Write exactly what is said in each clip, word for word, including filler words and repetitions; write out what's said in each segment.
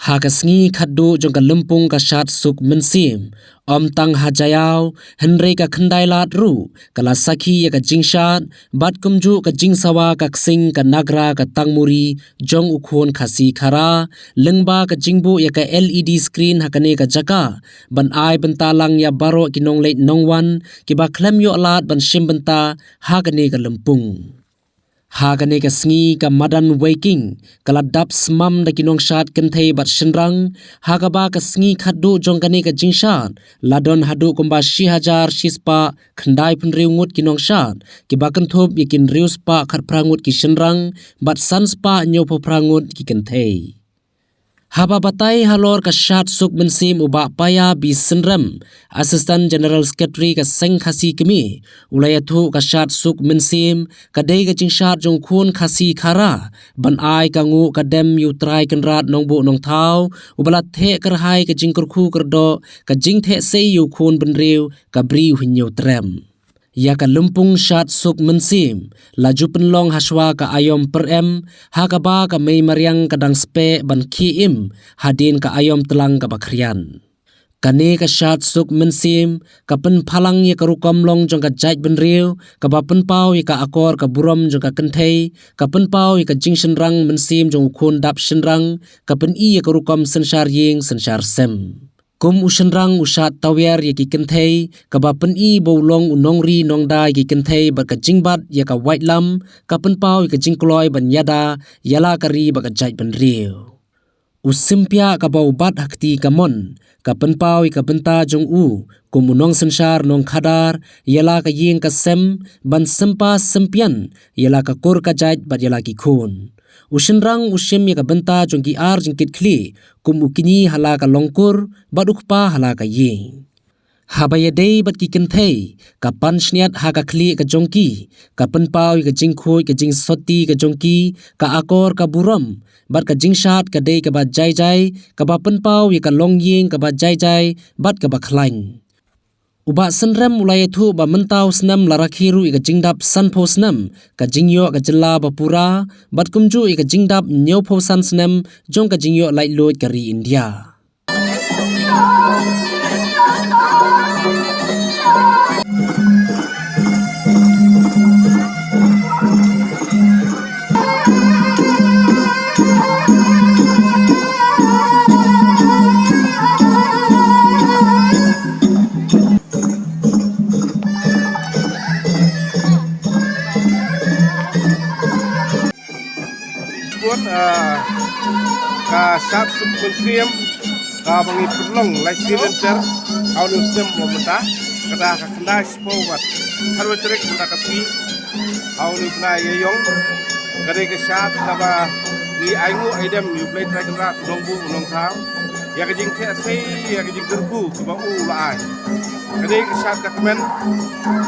Ha ka sngi khatduh jong ka lympung ka shad suk mynsiem, ym tang ha Jaïaw, hynrei ka Khyndailad ruh ka la sakhi ïa ka jingshad, bad kumjuh ka jingsawa ka ksing ka nagra ka tangmuri jong u khun Khasi Khara, lyngba ka jingbuh ïa ka L E D screen ha kane ka jaka, ban ai bynta lang ïa baroh ki nongleit nongwan kiba khlem ïoh lad ban shim bynta ha kane ka lympung. Ha kane ka sngi ka madan Weiking ka la dap smam da ki nongshad kynthei bad shynrang, ha kaba ka sngi khatduh jong kane ka jingshad la don haduh kumba shi hajar shispah khyndai phew hynriew ngut ki nongshad, kiba kynthup ïa ki hynriew spah khatphra ngut ki shynrang bad san spah hynñiew phew phra ngut ki kynthei. Haba batai halor ka shad suk mynsiem, u Bah Paya B Synrem, Assistant General Secretary ka Seng Khasi Kmie, u la ïathuh ka shad suk mynsiem ka dei ka jingshad jong u khun Khasi Khara ban ai ka nguh ka dem ïa U Trai Kynrad Nongbuh Nongthaw, uba la theh kyrhai ka jingkyrkhu kyrdoh, ka jingtheh sei ïa u khun bynriew, ka briew hynñiew trem. Ïa ka lympung shad suk mynsiem la ju pynlong hashwa ka aïom pyrem, ha kaba ka mei mariang ka dang speh ban khie im hadien ka aïom tlang kaba khrian. Kane ka shad suk mynsiem ka pynphalang ïa ka rukom long jong ka jaitbynriew, kaba pynpaw ïa ka akor ka burom jong ka kynthei, ka pynpaw ïa ka jingshynrang mynsiem jong u khun dap shynrang, ka pyni ïa ka rukom synshar ïing synshar sem. Kum u shynrang u shad tawiar ïa ki kynthei, kaba pyni ba u long u nongri nongda ïa ki kynthei bad ka jingbat ïa ka waitlam, ka pynpaw ïa ka jingkloi ban ïada ïa la ka ri bad ka jaitbynriew. U sympiah kaba u bat ha kti kamon, ka pynpaw ïa ka bynta jong u kum u nongsynshar nongkhadar ïa la ka ïing ka sem, ban sympa sympian ïa la ka kur ka jait bad ïa la ki khun. U shynrang u shim ïa ka bynta jong ki ar jingkitkhlieh, kum u kñi ha la ka longkur bad u kpa ha la ka ïing. Haba ïadei bad ki kynthei, ka pan shñiat ha ka khlieh ka jong ki, ka pynpaw ïa ka jingkhuid ka jingsotti ka jong ki, ka akor ka burom bad ka jingshad ka dei kaba jai jai, kaba pynpaw ïa ka longïing kaba jai jai bad kaba khlaiñ. U Bah Synrem u la ïathuh ba mynta u snem la rakhe ruh ïa ka jingdap sanphew snem ka jingïoh ka jylla ba pura, bad kumjuh ïa ka jingdap hynñiewphew san snem jong ka jingïoh laitluid ka ri India. Bun, ah, ka shad suk mynsiem kaba ngi pynlong lai shi lynter ha une u snem ba mynta, ka da ka khyndai spah bad khatwei tarik mynta ka sngi ha une u bnai Ïaïong. Ka dei ka shad kaba ngi ainguh aidem ïa U Blei Trai Kynrad Nongbuh Nongthaw ïa ka jingtheh sei, ïa ka jingkyrkhu kaba u la ai. Ka dei ka shad ka kmen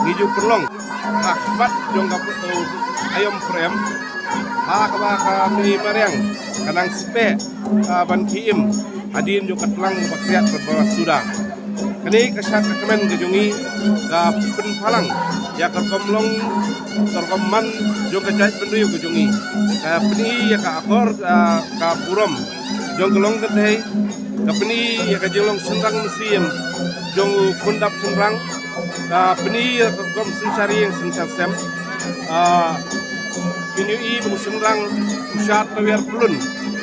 ngi ju pynlong ha khmat jong ka, uh, aïom pyrem, ha kaba ka mei mariang ka nang speh, uh, ban khie im hadien jong ka tlang ba khriat bad ba suda. Kane ka shad ka kmen ka jong ngi ka pynphalang ïa ka rukom long, ka rukom man jong ka jaitbynriew ka jong ngi. Ka pyni ïa ka akor, ah, ka burom jong ka longkynthei, ka pyni ïa ka jinglong shynrang mynsiem jong u khun dap shynrang, ka pyni ïa ka rukom synshar ïing synshar sem. Ah, pynïohi ba u shynrang u shad tawiar pyllun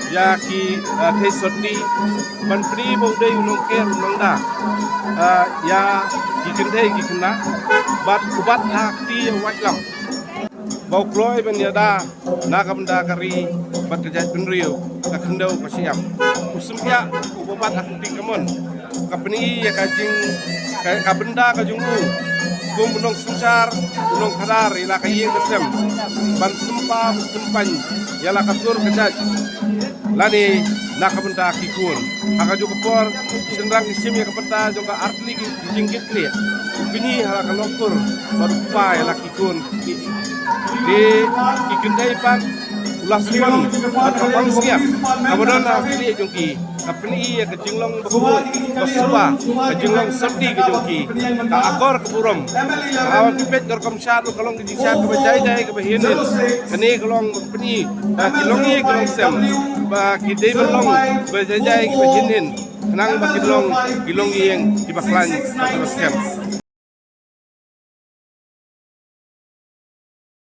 ïa ki, ah, thei sotti, ban pyni ba u dei u nongker u nongda, ah, ïa ki kynthei ki khynnah, bad u bat ha kti ïa u waitlam ba u kloi ban ïada na ka bynta ka ri bad ka jaitbynriew, ka khyndew ka shyiap. U sympiah uba bat ha kti kamon ka pyni ïa ka jing, ka, ka bynta ka jong u kum u nongsynshar, u nongkhadar ïa la ka ïing ka sem, ban sympa ban sympan ïa la ka tur ka jait lane na ka bynta ki khun. Ha kajuh ka por, shynrang ki shim ïa ka bynta jong ka artylli ki jingkitkhlieh, u kñi ha la ka longkur bad u kpa ïa la ki khun. Ki, ki kynthei pat u la sngewbha bad ka pansngiat kaba don ha ka khlieh jong ki. Ka pyni ïa ka jinglong bakhuid, basuba, ka jinglong syrti ka jong ki. Ka akor ka burom. Haba phi peit ka rukom shad ruh ka long ka jingshad kaba jai jai kaba hynnin. Kane ka long ba pyni ba ki longïing ki longsem, ba ki dei ban long ba jai jai kaba hynnin. Khnang ba ki long ki longïing kiba khlaiñ bad kiba skhem.